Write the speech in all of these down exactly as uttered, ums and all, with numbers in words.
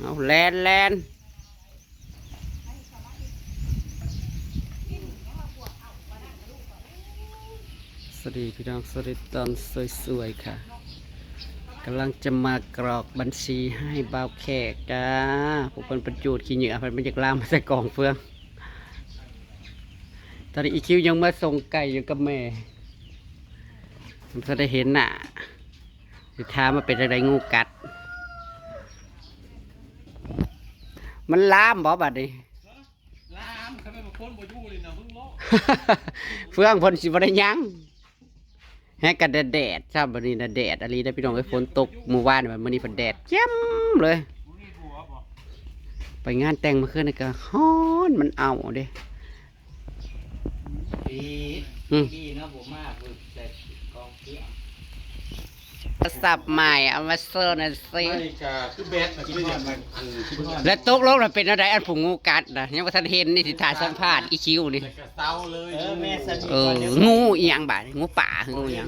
เอา แล่น แล่น สวัสดีพี่น้อง สวัสดีตอนสวยๆค่ะ กำลังจะมากรอกบัญชีให้บ่าวแขกจ้า ผู้เพิ่นประจูดขี้เหงื่อ เพิ่นบ่อยากลามมาใส่กองเฟือง ตอนนี้อีคิวยังมาส่งไก่อยู่กับแม่ มันจะได้เห็นหน้า สิถามว่าเป็นจั่งใด๋ งูกัด มันลามบ่บัดนี้ ลาม คันแม่นคนบ่อยู่นี่นะ มึงเลาะ เฟืองเพิ่นสิบ่ได้หยัง แฮงกะแดดๆ ซ้ำบัดนี้นะ แดดอีหลีเด้อพี่น้องเอ้ย ฝนตกมื้อวาน มื้อนี้เพิ่นแดดแจ่มเลย ไปงานแต่งมื้อคืนนี่ก็ร้อน มันอ้าวเด้ ดี อืม ดีเนาะ บ่มาเบิ่งแต่กองเฟือง โทรศัพท์ใหม่ เอามาโชว์หน่อยสิ ไม่กะคือแบตนะ คือมัน อัน คือมัน แล้วตกลงแล้วเป็นจั่งใด๋ อันผู้งูกัดนะ ยังบ่ทันเห็นนี่ สิถ่ายสัมภาษณ์อีคิวนี่ แล้วกะเซาเลย เออ แม่สนิท เออ งูอีหยังบาดนี้ งูป่า งูอีหยัง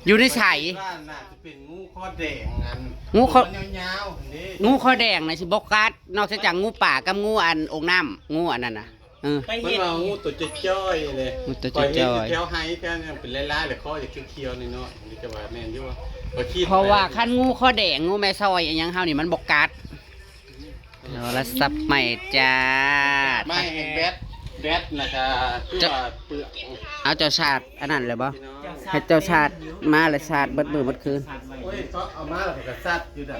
อยู่ในไส บ้านน่ะ เป็นงูคอแดงอัน งูคอ ตัวยาวๆนี่ งูคอแดงน่ะสิบ่กัด นอกจากงูป่ากับงูอันองน้ำ งูอันนั้นน่ะ เออ ไปเห็น มันว่างูตัวจ้อยๆเลย งูตัวจ้อยๆ ข้อยเห็นอยู่แถวไฮแถวนั้นเป็นลายๆเลย คอจะเขียวๆหน่อยๆ นี่จะว่าแม่นอยู่ว่า ข้อยคิด เพราะว่าคันงูคอแดง งูแม่สร้อยอีหยังเฮานี่มันบ่กัด โทรศัพท์ใหม่จ้า ไม่เห็นแบต แบตน่ะกะคือว่าเปลือก เอาเจ้าชาติอันนั้นเลยบ่ พี่น้อง ให้เจ้าชาติมาแล้วชาติเบิดมื้อเบิดคืน โอ้ย เขาเอามาแล้วก็ซัดอยู่ไหน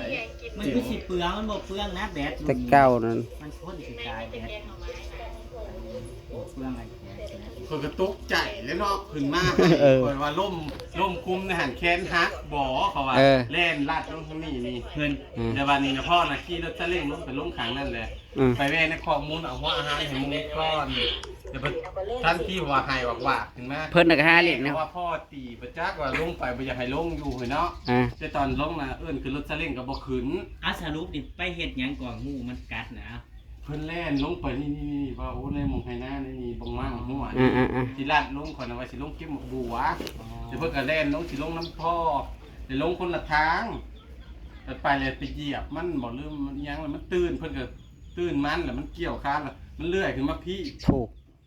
มันคือสิเปลือง มันบ่เปลืองนะแบต แต่เก่านั่น มันพ่นสิตายแบต เปลืองอะไรแบตนะ ข้อยก็ตกใจแล้วเนาะ ขึ้นมา เออ ข้อยว่าล้ม ล้มคุมในหันแขนหักบ่ เขาว่า เออ แล่นลัดลงทางนี้นี่ เพิ่น อืม แต่บัดนี้นะพ่อน่ะขี่รถซาเล้งลงไปลงข้างนั่นแหละ อืม ไปแวะในคอกหมู เอาหัวอาหารให้หมูก่อน แต่บัดทันทีว่าไห้วากๆขึ้นมา เพิ่นน่ะก็หาเล่นเนาะ ว่าพ่อตีบ่จักว่าลงไปบ่อยากให้ลงอยู่เฮ้ยเนาะ อ่า แต่ตอนลงน่ะเอิ้นขึ้นรถซาเล้งก็บ่ขึ้น อ่ะ สรุปนี่ไปเฮ็ดหยังก่อน งูมันกัดนะ เพิ่นแล่นลงไปนี่ๆๆ ว่า โอ้ ในหม่องไฮนานี่ นี่บังมั่งหัว อ่าๆๆ สิลัดลง ข้อยน่ะว่าสิลงเก็บหมากบัว อ๋อ แต่เพิ่นก็แล่นลง สิลงนำพ่อ แต่ลงคนละทาง ไป ไปแล้วไปเหยียบมันบ่ หรือมันหยัง แล้วมันตื่น เพิ่นก็ตื่นมัน แล้วมันเกี่ยวขา แล้วมันเลื่อยขึ้นมาพี้ โธ่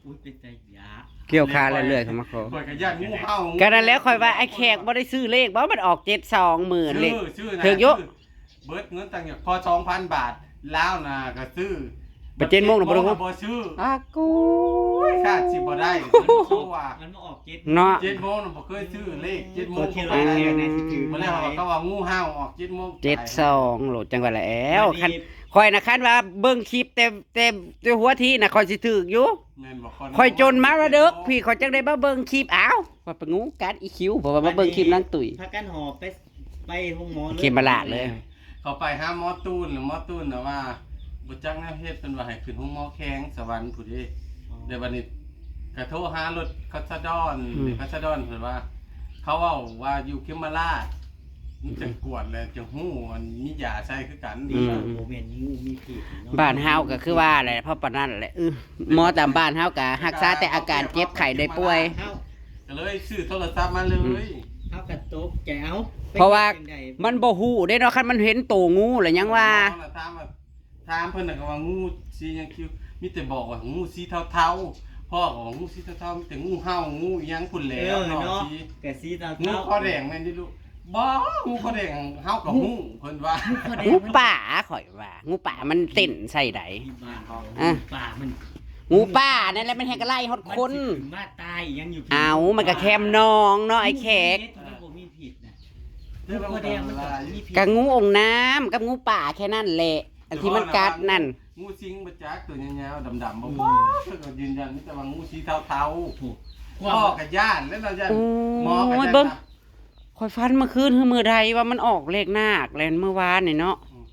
อุ๊ย เป็นตาย้าน เกี่ยวขาแล้วเลื่อยขึ้นมาคอ ข้อยก็ย้านงูเห่า ก็นั่นแหละ ข้อยว่าไอ้แขกบ่ได้ซื้อเลขบ่ มันออกเจ็ดสอง มื้อเลข ซื้อ ซื้อนะ ถืกอยู่ ซื้อ เบิดเงินตั้งอย่างพอสองพันบาท ลาวน่ะก็ซื้อ ไปเจ็ดโมงน่ะบ่ได้ บ่ซื้อ อ้ากู โอ้ย คาดสิบ่ได้ เพราะว่า มันมาออกเจ็ด เนาะ เจ็ดโมงน่ะบ่เคยซื้อเลข เจ็ดโมง บ่เคย บ่ได้ บ่ได้ บ่ได้ เขาว่างูเห่าออกเจ็ดโมง เจ็ดสอง โหลดจังหวัดละแอว บัดนี้ คัน ข้อยน่ะ คันว่าเบิ่งคลิปแต่ แต่ แต่หัวทีน่ะ ข้อยสิถืกอยู่ แม่นบ่ ข้อยจนมาระเดิก พี่ ข้อยจังได้มาเบิ่งคลิป อ้าว ว่าเป็นงูกัดอีคิว เพราะว่ามาเบิ่งคลิปนางตุ้ย พากันหอบไป ไปโรงหมอเลย เข็มมาลาดเลย เขาไปหาหมอตูน หรือหมอตูนน่ะว่าบ่จักแนวเฮ็ด เพิ่นว่าให้ขึ้นโรงหมอแข้งสวรรค์พุ้นเด้ อ๋อ แต่บัดนี้ก็โทรหารถคัสดอน อืม รถคัสดอนเพิ่นว่า เขาเว้าว่าอยู่เข็มมาลาด มันจะกวดแล้วจะฮู้ มันมียาใช้คือกัน อืม บ่แม่นงูมีพิษเนาะ บ้านเฮาก็คือว่าแหละ เพราะปานนั้นแหละ อื้อ หมอตามบ้านเฮาก็รักษาแต่อาการเจ็บไข้ได้ป่วย ก็เลยซื้อโทรศัพท์มาเลย อืม เฮาก็ตกใจ เอ้า เพราะว่า เป็นจั่งใด มันบ่ฮู้เด้เนาะ คันมันเห็นโตงูแล้วยังว่า ถามว่า ถามเพิ่นน่ะก็ว่างูสีหยังคิว มีแต่บอกว่างูสีเทาๆ พ่อก็ว่างูสีเทาๆ มีแต่งูเห่า งูอิหยังพุ้นแหล้ว เออ เนาะ เนาะ สี ก็สีเทาๆ งูคอแดงแม่นอยู่ลูก บ่ งูคอแดงเฮาก็ฮู้ เพิ่นว่า งูคอแดง งูป่า ข้อยว่า งูป่ามันเต้นใส่ใด ที่บ้านเขา อ่ะ งูป่ามัน งูป่านั่นแหละ มันแฮงก็ไล่ฮอดคน มันสิขึ้นมาตายอีหยังอยู่ เอ้า มันก็แคมน้องเนาะ ไอ้แขก มันบ่มีพิษนะ งูคอแดงมันก็บ่มีพิษ ก็งูองน้ำกับงูป่าแค่นั้นแหละ อันที่มันกัดนั่น งูสิงบ่จัก ตัวยาวๆ ดำๆ บ่ อืม บ่ เพิ่นก็ยืนยันมีแต่ว่างูสีเทาๆ ถูก พ่อก็ย้านแล้วเนาะ ย้าน โอ้ย หมอก็ย้าน เบิ่ง นะ ข้อยฝันเมื่อคืนคือมื้อใดว่ามันออกเลขนาค แล้วมื้อวานนี่เนาะ อืม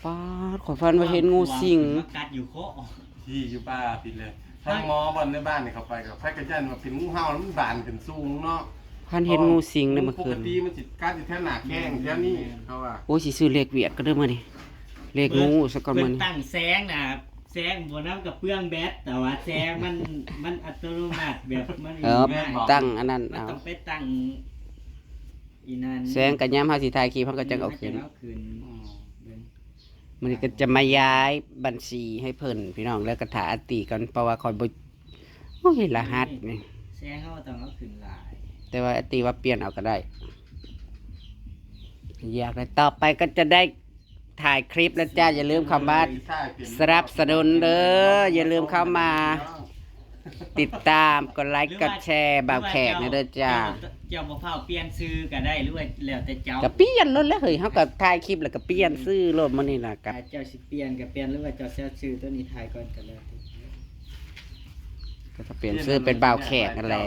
ป๊าด ข้อยฝันว่าเห็นงูสิง มากัดอยู่คอ ที่อยู่ป่าผิดเลย ทางหมอบ่อนในบ้านนี่เข้าไปก็ไผก็ย้านว่าเป็นงูเห่า มันบานขึ้นสูงเนาะ พันเห็นงูสิงเลยเมื่อคืน ปกติมันสิกัดอยู่แถวหน้าแข้งแถวนี้ เขาว่า โอ้ย สิซื้อเลขเวียดก็เด้อมื้อนี้ เลขงูซะก่อนมื้อนี้ เพิ่นตั้งแสงน่ะ แสงบ่นำกับเปลืองแบต แต่ว่าแสงมัน มันอัตโนมัติแบบมัน เออ ตั้งอันนั้น มัน เอา ต้องไปตั้งอีนั่น แสงก็ยามเฮาสิถ่ายคลิปเฮาก็จังเอาขึ้น เอาขึ้น อืม เบิ่ง มื้อนี้ก็จะมาย้ายบัญชีให้เพิ่นพี่น้อง แล้วก็ถ่าอาติก่อน เพราะว่าข้อยบ่ โอ้ย รหัสนี่ แชร์เฮาต้องเอาขึ้นหลาย แต่ว่าอาติว่าเปลี่ยนเอาก็ได้ อยากได้ต่อไปก็จะได้ถ่ายคลิปแล้วจ้า อย่าลืมเข้ามาสนับสนุนเด้อ อย่าลืมเข้ามาติดตาม กดไลค์ กดแชร์ บ่าวแขกนี่เด้อจ้า เจ้าบ่ฟ้าวเปลี่ยนชื่อก็ได้ หรือว่าแล้วแต่เจ้า ก็เปลี่ยนโลดแหละเฮ้ย เฮาก็ถ่ายคลิปแล้วก็เปลี่ยนชื่อโลดมื้อนี้น่ะ ก็ ถ้าเจ้าสิเปลี่ยนก็เปลี่ยน หรือว่าเจ้าสิเอาชื่อตัวนี้ถ่ายก่อนก็แล้วแต่ ก็จะเปลี่ยนชื่อเป็นบ่าวแขกนั่นแหละ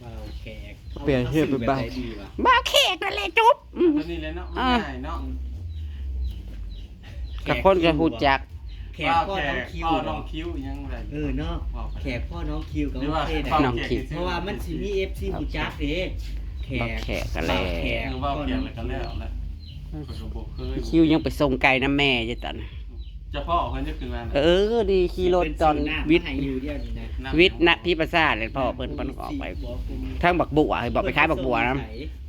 บ่าวแขก เปลี่ยนชื่อเป็นบ่าว เอาชื่อแบบใดดีวะ บ่าวแขกนั่นแหละจุ๊บ อืม ตัวนี้เลยเนาะ มัน อ่า ง่ายเนาะ อืม กับคนก็ฮู้จัก แขกพ่อน้องคิว พ่อน้องคิวยังไง เออเนาะ บอกไป แขกพ่อน้องคิวกับ หรือว่า โอเคนะ พ่อแขก น้องคิว ซื่อๆ เพราะว่ามันสิมี เอฟซี ฮู้จักเด้ แขก บ่าวแขกก็แล้ว บ่าวแขก เออ บ่าวแขกแล้วก็แล้วแหละ ข้อยก็บ่เคย คิวยังไปส่งไก่นำแม่อยู่ตอนนั้น เฉพาะเพิ่นจะขึ้นมาน่ะ เออ ดีขี่รถตอน เป็นซื้อน้ำ วิทย์ มาให้อยู่เดียวนี่นะ วิทย์นะ พี่ประสาทเลยพ่อเพิ่น เพิ่นออกไป บอกผม ทางบักบัว เฮ้ย บอกไปขายบักบัวนะ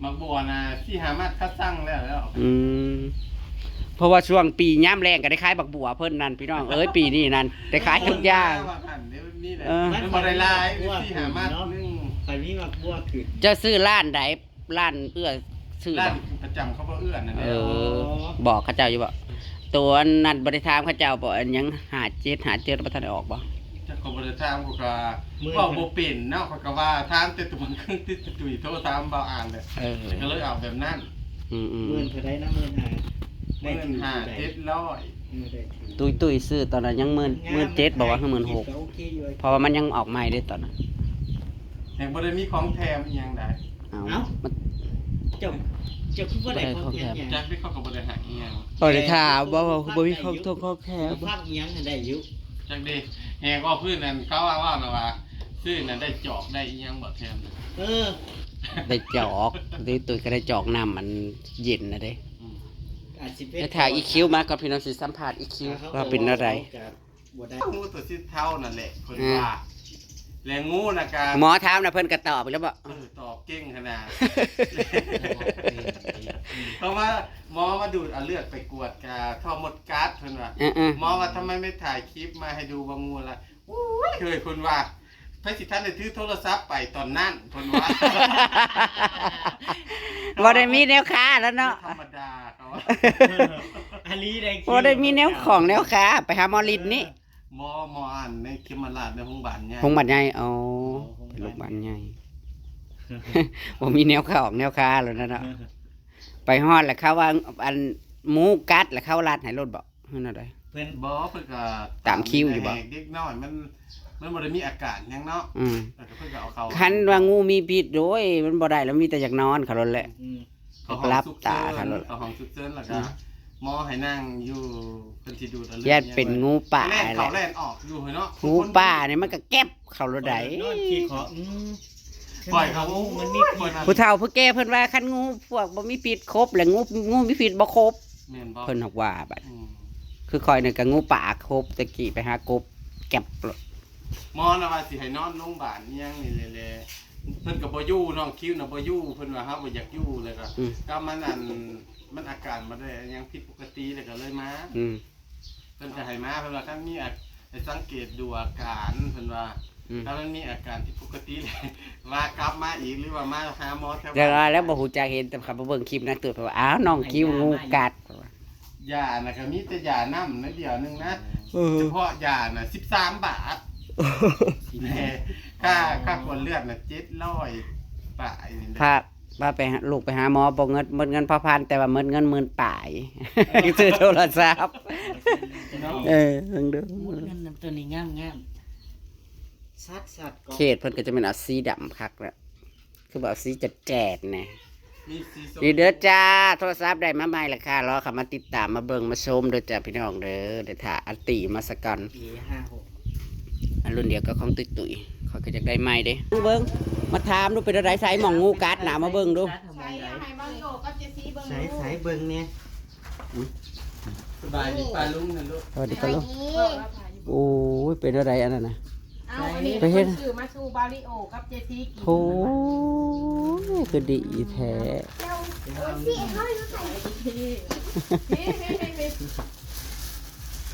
บักบัวนะ ที่หามาคัดสั่งแล้ว แล้ว อืม เพราะว่าช่วงปียามแล้งก็ได้ขายบักบัวเพิ่นนั่นพี่น้องเอ้ย ปีนี้นั่นได้ขายทุกอย่าง ว่าหั่นเด้อ มีแหละ เออ มันบ่ได้หลาย ที่หามาหนึ่ง ใครมีบักบัวขึ้น เจ้าซื้อร้านใด ร้านเอื้อซื้อ ร้าน บ่ ประจำเขาบ่เอื้อนั่นแหละ เออ อ๋อ บอกเขาเจ้าอยู่บ่ ตัวนั้นบ่ได้ถามเขาเจ้าบ่ อันหยัง ห้าเจ็ด ห้าเจ็ด บ่ทันได้ออกบ่ จักเขาบ่ได้ถาม เขาก็ มื้อ เว้าบ่เป็นเนาะ เขาก็ว่าถามแต่ตัวเครื่องติดตุยโทรถามบ่าวอ่านเลย เออ ก็เลยเอาแบบนั้น อืมๆ หมื่นเท่าใดนะ หมื่นห้า ได้ถือ หมื่นห้า เจ็ดร้อย เออ ได้ถือ ตุ้ยๆ ซื้อตอนนั้นยังหมื่น งาม หมื่นเจ็ด บอกว่า หมื่นหก ก็โอเคอยู่ เพราะว่ามันยังออกใหม่เด้ตอนนั้น ยังบ่ได้มีของแถมอีหยังใด เอา เอ้า มัน เจ้า เจ้าคือบ่ได้ของแถมหยัง จักที่เขาก็บ่ได้ให้อีหยัง บ่ได้ถามว่าบ่มีของทงของแถม พักอีหยังหั้นได้อยู่ จักเด้ แหกออกพื้นนั่นเขาว่า ว่าน่ะว่า ซื้อนั่นได้จอกได้อีหยังบ่แถม เออ ได้จอก ตุ้ยๆ ก็ได้จอกน้ำมันเย็นนะเด้ อืม อาจสิเป็น แล้วถ่ายอีคิวมาก่อนพี่น้อง สิสัมภาษณ์อีคิว อ่า ว่าเป็นอะไร เขาก็ บ่ได้ ฮู้ตัวสีเทานั่นแหละ เพิ่น อืม ว่า และงูน่ะกะ หมอถามน่ะเพิ่นก็ตอบแล้วบ่ เออ ตอบเก่งขนาด เพราะว่าหมอมาดูดเอาเลือดไปกวดกะท่อมดกัดเพิ่นว่า เออๆ หมอว่าทำไมไม่ถ่ายคลิปมาให้ดูว่างูอะไร โอ้ย เฮ้ย เพิ่นว่า ไผสิทันได้ถือโทรศัพท์ไปตอนนั้น เพิ่นว่า บ่ได้มีแนวคาแล้วเนาะ ธรรมดาเขาว่า อันนี้ได้คิว บ่ได้มีแนวของแนวคา ไปหาหมอฤทธิ์นี่ หมอ หมออันในเขมราช ในโรงพยาบาลใหญ่ โรงพยาบาลใหญ่ อ๋อ อ๋อ โรงพยาบาล โรงพยาบาลใหญ่ บ่มีแนวของแนวคาแล้วนั่นเนาะ ไปฮอดแล้วเขาว่า อันหมูกัดแล้วเขารัดให้โลดบ่ เพิ่นเอาได้ เพิ่น บ่ เพิ่นก็ ตามคิวอยู่บ่ แหกเด็กน้อยมัน มันบ่ได้มีอาการหยังเนาะ อืม แล้วก็เพิ่นก็เอาเข้า คันว่างูมีพิษ โอ้ย มันบ่ได้แล้ว มีแต่อยากนอนเขาโลดแหละ อืม เขาห้อง หลับตา สุกเซิน เขาโลด เขาห้องสุกเซินแล้วก็ อืม หมอให้นั่งอยู่ เพิ่นสิดูดเอาเลือด ย่านเป็นงูป่า แล่นเข้า แหละ แล่นออกอยู่เนาะ งูป่านี่มันก็แก็บเขาโลดใด นอนขี้เคาะ อืม ปล่อยเขา มันมีพิษ ผู้เฒ่าผู้แก่เพิ่นว่าคันงูพวกบ่มีพิษครบ และงู งูมีพิษบ่ครบ แม่นบ่ เพิ่นหักว่าบัด อืม คือข้อยนี่ก็งูป่าครบ แต่กี้ไปหากบแก็บ หมอน่ะว่าสิให้นอนโรงพยาบาลอิหยังนี่แหละ เพิ่นก็บ่อยู่ น้องคิวน่ะบ่อยู่ เพิ่นว่าเฮาบ่อยากอยู่ แล้วก็ อืม ก็มันอัน มันอาการบ่ได้อิหยังผิดปกติ แล้วก็เลยมา อืม เพิ่นก็ให้มา เพิ่นว่าคันมีอา ให้สังเกตดูอาการ เพิ่นว่า อืม ถ้ามันมีอาการผิดปกติ ว่ากลับมาอีก หรือว่ามาหาหมอแถว แต่ว่าแล้วบ่ฮู้จัก เห็นแต่เขามาเบิ่งคลิปนะ ตัวเพิ่นว่า อ้าว น้องคิวงูกัด ยาน่ะก็มีแต่ยาน้ำน้อยเดียวหนึ่งนะ เออ เฉพาะยาน่ะ สิบสามบาท แหม ค่า ค่ากวดเลือดน่ะ เจ็ดร้อยปลายนี่แหละ พา พาไปหา ลูกไปหาหมอ บ่เงิน หมดเงินพอพัน แต่ว่าหมดเงินหมื่นปลาย ซื้อโทรศัพท์ เนาะ เออ เบิ่งดู หมดเงินนำตัวนี้งามๆ สัดๆ ก็ เขตเพิ่นก็จะเป็นเอาสีดำคักแล้ว คือว่าเอาสีแจดๆ แหน่ มีสีส้ม นี่เด้อจ้า โทรศัพท์ได้มาใหม่ละค่ะ รอเข้ามาติดตามมาเบิ่งมาชมเด้อจ้าพี่น้องเด้อ เดี๋ยวถ่าอาติมาซะก่อน เอห้าหก อันรุ่นเดียวกับของตุ้ยๆ ข้อยก็อยากได้ใหม่เด้ เบิ่ง มาถามดูเป็นอะไร ใส่หม่องงูกัดนะ มาเบิ่งดู ใส่ให้มาริโอกับเจสซี่เบิ่ง ใส่ ดู ใส่เบิ่งเนี่ย สบายดีป้าลุงนะลูก สวัสดีป้าลุง สบายดี โอ้ย เป็นอะไรอันนั้นนะ เอาอันนี้ ไปเฮ็ด เพิ่นซื้อมาสู่บาริโอกับเจสซี่กิน โอ้ย คือดีแท้ เจ้า โอ้ย พี่เขาอยู่ใส่ พี่ พี่ พี่ พี่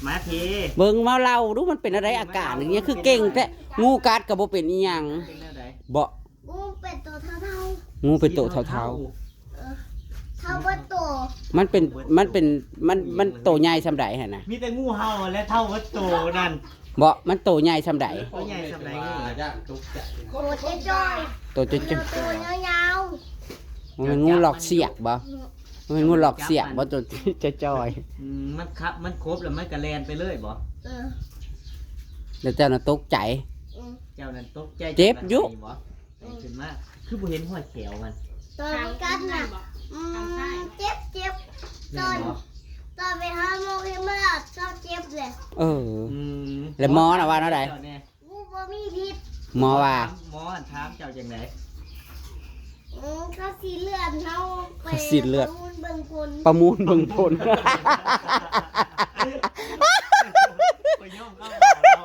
มาพีเบิ่งมาเล่าดูมันเป็นอะไรอาการอย่างเงี้ยคือเก่งแท้ งูกัดก็บ่เป็นอีหยัง เป็นแนวใด บ่ งูเป็นตัวเท่าๆ งูเป็นตัวเท่า เออ เท่าบ่โต ๆ มันเป็น มันเป็น มัน มันโตใหญ่ส่ำใดหั่นน่ะ มีแต่งูเห่าและเท่าวัดโตนั่น บ่ มันโตใหญ่ส่ำใด ตัวใหญ่ส่ำใด โตจ้อยๆ โตจ้อยๆ ตัวยาวๆ มันเป็นงูหลอกเสียกบ่ มันเป็นงูหลอกเสียกบ่ ตัวจ้อยๆ อืม มันครับ มันครบแล้วมันก็แล่นไปเลยบ่ เออ แล้วเจ้าน่ะตกใจ อืม เจ้านั้นตกใจ เจ็บอยู่ บ่ อืม ขึ้นมา คือบ่เห็นห้อยแขวมัน ตอนมันกัดน่ะ อืม เจ็บเจ็บ แม่นบ่ ตอน ตอนไปหาหมอที่มาเศร้าเจ็บเลย เออ อืม แล้วหมอน่ะว่าแนวใด เจ้าแน่ หมอบ่มีพิษ หมอว่า หมอถามเจ้าจังได อืม เขาสิเลื่อนเฮาไป เขาสิเลื่อน ประมูลเบิ่งผล ประมูลเบิ่งผล ไปย่อมเข้าหาเรา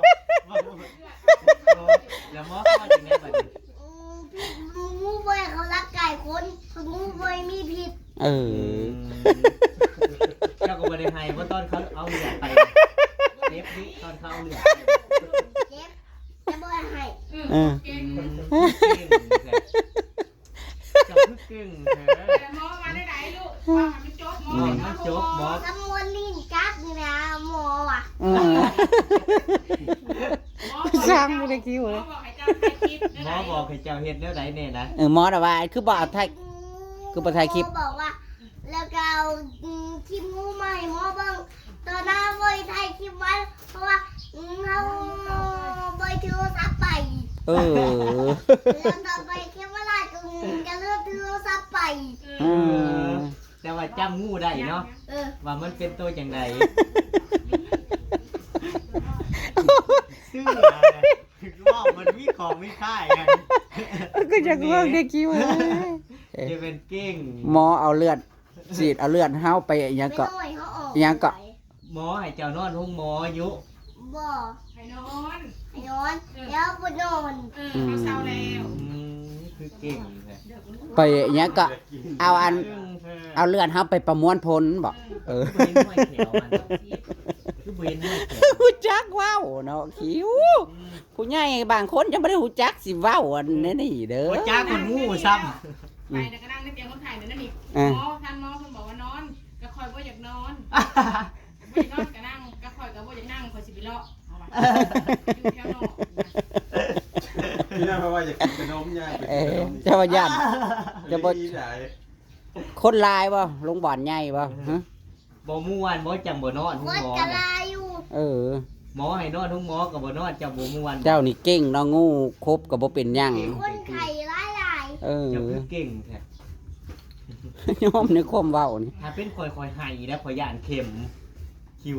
แล้วหมอเขาว่าจังไดบัดนี้ อืม พิษ หมูบ่ให้เขารักไก่คน หมูบ่ให้มีพิษ เออ อืม เจ้าก็บ่ได้ให้ เพราะตอนเขาเอาเลือดไป เจ็บดิ ตอนเขาเอาเลือดไป เจ็บ แต่บ่ให้ เออ เก่ง เก่งแท้ เจ้าคือเก่งแท้ แต่หมอว่าได้ไหนลูก ว่าให้มันจบ หมอ อืม ให้มันจบ หมอ ตำรวจลีนกัดนี่นะ หมออ่ะ อืม หมอบอก สร้างบ่ได้คิวเลย หมอบอกให้เจ้าถ่ายคลิป หมอบอกให้เจ้าเฮ็ดแนวใดแน่นะ เออ หมอน่ะว่า คือบ่เอาถ่าย คือบ่ถ่ายคลิป หมอบอกว่า แล้วก็เอา อืม คลิปงูมาให้หมอเบิ่ง ตอนนั้นบ่ได้ถ่ายคลิปไว้ เพราะว่า อืม เฮาบ่ได้ถือโทรศัพท์ไป เออ แล้วตอนไปเขมราชก็ อืม ก็ลืมถือโทรศัพท์ไป อืม แต่ว่าจำงูได้เนาะ เออ ว่ามันเป็นตัวจังใด ซื่ออะไร ถึงว่ามันมีของมีค่าไง ก็อยากเว้าได้คิวเลย จะเป็นเก่ง หมอเอาเลือด ฉีดเอาเลือดเฮาไปอิหยังเกาะ ไปหน่อยเขาออก อิหยังเกาะ หมอให้เจ้านอนห้องหมออยู่ บ่ ให้นอน ให้นอน เออ แล้วบ่นอน เออ อืม เขาเศร้าแล้ว อืม คือเก่งแท้ ไปอิหยังเกาะ เอาอัน เก่งแท้ เอาเลือดเฮาไปประมวลผลบ่ เออ เออ คือบ่เห็นห้อยแขวมัน คือบ่เห็นห้อยแขว ฮู้จักเว้าเนาะ คิว อืม ผู้ใหญ่บางคนยังบ่ได้ฮู้จักสิเว้าอันนี้นี่เด้อ บ่จักคนฮู้ซ้ำ ไปแล้วก็นั่งในเตียงคนไข้นั่นนี่ อ่า หมอ ท่านหมอเพิ่นบอกว่านอน ก็ข้อยบ่อยากนอน บ่อยากนอนก็นั่ง ก็ข้อยก็บ่อยากนั่ง ข้อยสิไปเลาะ เอาว่ะ อยู่แถวนอก พี่น้องเพราะว่าอยากกินขนมย่างไป เอ กินขนม เจ้าว่าย่าน จะบ่ ดีหลาย คนหลายบ่ โรงพยาบาลใหญ่บ่ ฮะ บ่ม่วนบ่จังบ่นอน คนก็หลายอยู่ เออ หมอให้นอนห้องหมอก็บ่นอน เจ้าบ่ม่วน เจ้านี่เก่งเนาะ งูคบก็บ่เป็นหยัง คนไข้หลายๆ เออ เจ้าคือเก่งแท้ ยอมในความเว้านี่ ถ้าเป็นข่อย ข่อยไห้แล้วข่อยย่านเข็ม คิว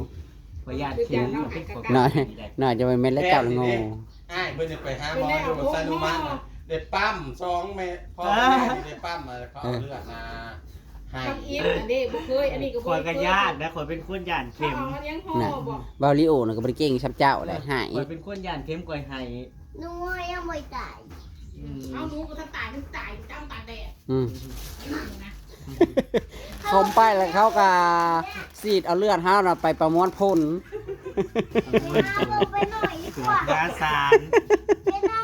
ข่อยย่านเข็ม เป็นข่อย หน่อย ไห้ได้ หน่อยจะไปเม็ดแล้วเจ้าละโง่ อ้ายเพิ่นจะไปหาหมออยู่สานุมานน่ะ ได้ปั๊มสองแม่ พ่อแม่ได้ปั๊มมา เขาเอาเลือดมาให้ ทำอิฐอันนี้บ่เคย อันนี้ก็บ่ ข่อยก็ เคย ย่านนะ ข่อยเป็นคนย่านเข็ม เขาเอามาเลี้ยงห่อ น่ะ บ่ บาริโอน่ะก็บ่ได้เก่งส่ำเจ้าได้ หาย ข่อยเป็นคนย่านเข็ม ข่อยไห้ หนูยังบ่ตาย อืม เอาหนูก็ถ้าตาย มันตาย เจ้าตากแดด อืม นะ เข้าไปแล้วเขาก็ฉีดเอาเลือดเฮาน่ะไปประมวลผล เอาไปหน่อยดีกว่า ยาสาร เจ๊น้อง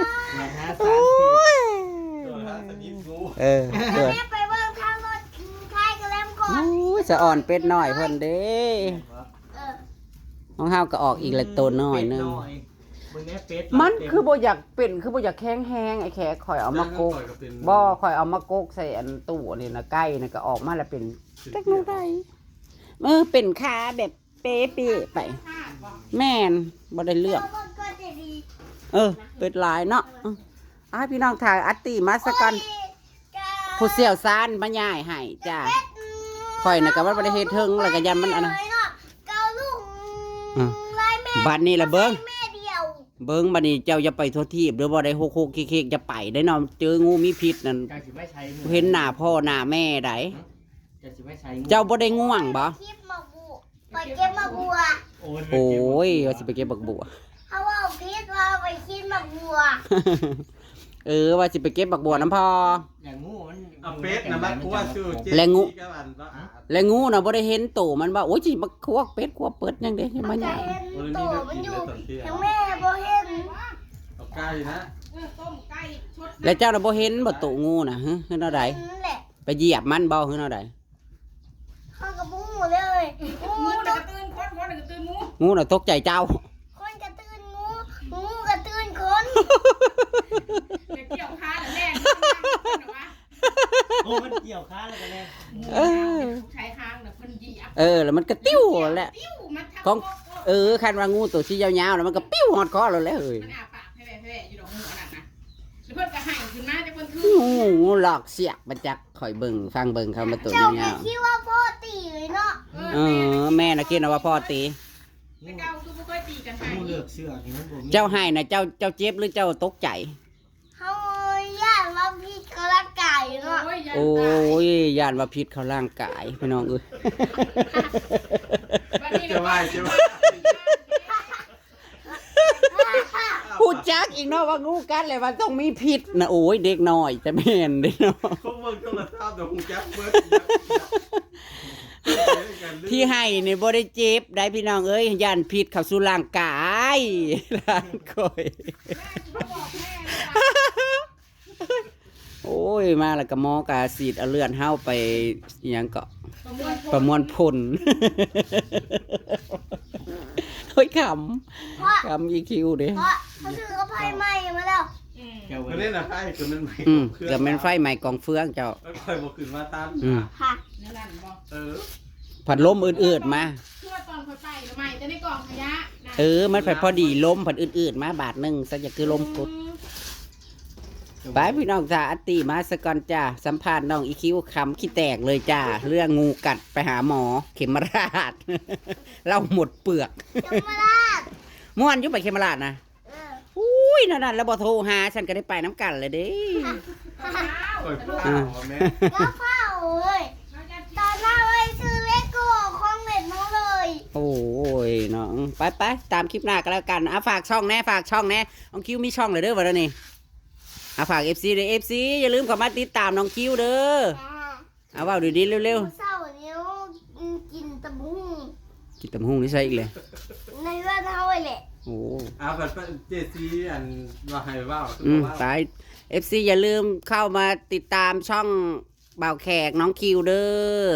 ยาสาร โอ้ย ตัวละสนิทรู้ เออ เออ แม่ไปเบิ่งทางรถไทยกันแล้วก่อน โอ้ย สะอ่อนเป็ดน้อยเพิ่นเด้ เออ ของเฮาก็ออกอีกแล้วตัวน้อยหนึ่ง เป็ดน้อย เบิ่งแน่เป็ด มัน เต็ม คือบ่อยากเป็น คือบ่อยากแข็งแฮง ไอ้แขก ข่อยเอามากก แล้วข่อยก็เป็น บ่ ข่อยเอามากกใส่อันตู้นี่นะ ไก่นี่ก็ออกมาแล้วเป็นจักแนวใด เออ เป็นขาแบบเป๊ะๆไป แม่น บ่ได้เรื่อง เออ เป็ดหลายเนาะ เออ อ่ะ พี่น้องถ่ายอัตติมาซะก่อน ผู้เชี่ยวชาญมาย้ายให้จ้า ข่อยน่ะก็ว่าบ่ได้เฮ็ดเทิง แล้วก็ย่านมันอันนั้น เกาลูก อืม ลายแม่ บัดนี้ล่ะเบิ่ง แม่เดียว เบิ่งบัดนี้เจ้าอย่าไปทั่วทีปเด้อ บ่ได้โฮกๆเค้กๆ อย่าไปได้เนาะ เจองูมีพิษนั่น เจ้าสิไปใช้มือ เห็นหน้าพ่อหน้าแม่ใด เจ้าสิไปใช้มือ เจ้าบ่ได้ง่วงบ่ คลิปมาบุ ไปเก็บหมากบัว โอ้ย โอ้ย ว่าสิไปเก็บหมากบัว เขาเอาพิษว่าไปกินหมากบัว เ เออ ว่าสิไปเก็บบักบัวน้ำพ่อ อย่างงูมัน เอาเป็ดนะมาคั่วสู้เจ๊ และงู กับอันว่าอ่ะ และงูน่ะบ่ได้เห็นโตมันบ่ โอ้ย สิบักควักเป็ดควักเปิดหยังเด้ ยังมาหยัง เห็นโตมันอยู่ยังแม่บ่เห็น เอาไก่นะ เออต้มไก่ชด แล้วเจ้าน่ะบ่เห็นบ่โตงูน่ะฮะคือแนวใด นั่นแหละ ไปเหยียบมันบ่คือแนวใด เขาก็บ่ฮู้เลย งูน่ะกระตื่นคนคนน่ะกระตื่นงู งูน่ะตกใจเจ้า คนกระตื่นงู งูกระตื่นคน เดี๋ยวเกี่ยวขาแล้วแล่น โอ้มันเกี่ยวขาแล้วกันเลย งูใช้ข้างน่ะเพิ่นเหยียบ เออ แล้วมันกระติ้วแหละ ติ้วมันทับ ของ เออ คันว่างูตัวสียาวๆแล้วมันก็ปิ้วฮอดคอเราแล้วเฮ้ย มันอาปากแผ่ๆอยู่ดอกงูอันนั้นนะแล้วเพิ่นก็หันขึ้นมาแต่เพิ่นคือ งูงูหลอกเสียกมาจากข่อยเบิ่งฟังเบิ่งเขามาตัว เจ้าย าว คิดว่าพ่อตีเลยเนาะ ๆเออ แม่น่ะคิดนะว่าพ่อตี แต่เก่าคือบ่เคยตีกันไป งูเลือกเสื้อนี่มันบ่มี เจ้าให้นะเจ้าเจ้าเจ็บหรือเจ้าตกใจ เขาย่านว่าพี่เขาละไก่เนาะ โอ้ย โอ้ยย่านว่าพิษเข้าร่างกายพี่น้องเอ้ย บัดนี้ จะไหวจะไหว ฮู้จักอีกเนาะว่างูกัดเลยว่าต้องมีพิษนะโอ้ยเด็กน้อยจะแม่นเด้เนาะ พวกมึงต้องมาทราบแต่หูจักเบิด ที่ให้นี่บ่ได้เจ็บได้พี่น้องเอ้ยย่านพิษเข้าสู่ร่างกายร่างกายโอ้ยมาแล้วก็หมอกาสีดเอาเลือดเฮาไปอิหยังก็ ประมวลผล ประมวลผลเฮ้ยขำขำอีคิวเด้ เพราะเขาซื้อเขาไฟใหม่มาแล้ว อืม เกี่ยว มันเล่นอะไรก็มันไม่ อืมเกือบเป็นไฟใหม่กองเฟืองเจ้า มันคอยบอกขึ้นมาตาม อืม ค่ะ นั่นนั่นบอก เออ ผัดลมอืดๆมา คือว่าตอนคอยไปหรือไม่จะได้กองขยะนะ เออ มันผัดพอดีลมผัดอืดๆมาบาทหนึ่งซะจะคือลมกุด อืม ไปพี่น้องจ้าอัตติมาสะก่อนจ้าสัมภาษณ์น้องอีคิวขำขี้แตกเลยจ้า เรื่องงูกัดไปหาหมอเขมราช เล่าหมดเปลือก เยาวราช ม่วนอยู่ไปเขมราชนะ เออ อุ้ยนั่นนั่นแล้วบ่โทรหาฉันก็ได้ไปน้ำกันเลยเด้ คอยพูดเอาแม่ แล้วเฝ้าเอ้ยตอนหน้าไปซื้อเลโก้ของเล่นมาเลย โอ้ยเนาะไปไปตามคลิปหน้าก็แล้วกันอ่ะฝากช่องแน่ฝากช่องแน่น้องคิวมีช่องเลยเด้อวันนี้อ่ะฝากเอฟซีเลยเอฟซีอย่าลืมเข้ามาติดตามน้องคิวเด้อ จ้า เอาเว้าดีๆเร็ว เช้านี้กินตะบุ้ง ๆกินตำบักหุ่งนี่ใช่อีกเลย ในเรือนเฮาไว้แหละ โอ้ เอาแบบเจซีอันว่าให้ว่า อืมตายเอฟซีอย่าลืมเข้ามาติดตามช่องบ่าวแขกน้องคิวเด้อ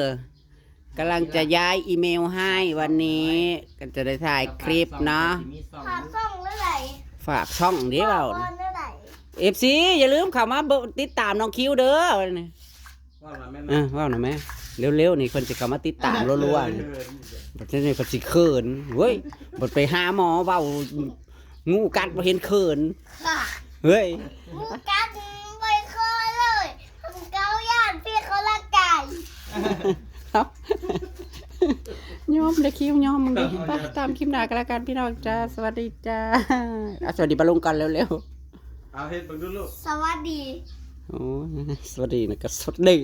กำลังจะย้ายอีเมลให้วันนี้ก็จะได้ถ่ายคลิปเนาะ ฝากส่องเมื่อไหร่ ฝากช่องเด้เปล่า ตอนเมื่อไหร่ เอฟซีอย่าลืมเข้ามาเบิ่งติดตามน้องคิวเด้อวันนี้ ว่ามาแม่ เออเว้าหน่อยแม่เร็วๆนี่เพิ่นสิเข้ามาติดตามรัวๆนี่บัดนี้เพิ่นสิเขินเว้ยบัดไปหาหมอเว้างูกัดบ่เห็นเขิน ค่ะ เฮ้ย หมูกัดไปคอเลยทำเกาย่านพี่เขาละไก่ ครับยอมเลยคิวยอมมึงดิไปตามคลิปหน้ากันแล้วกันพี่น้องจ้าสวัสดีจ้าอ่ะสวัสดีปะลุงก่อนเร็ว เอาเฮ็ดเบิ่งดูลูก สวัสดี ๆโอ้ยสวัสดีนะก็สวัสดี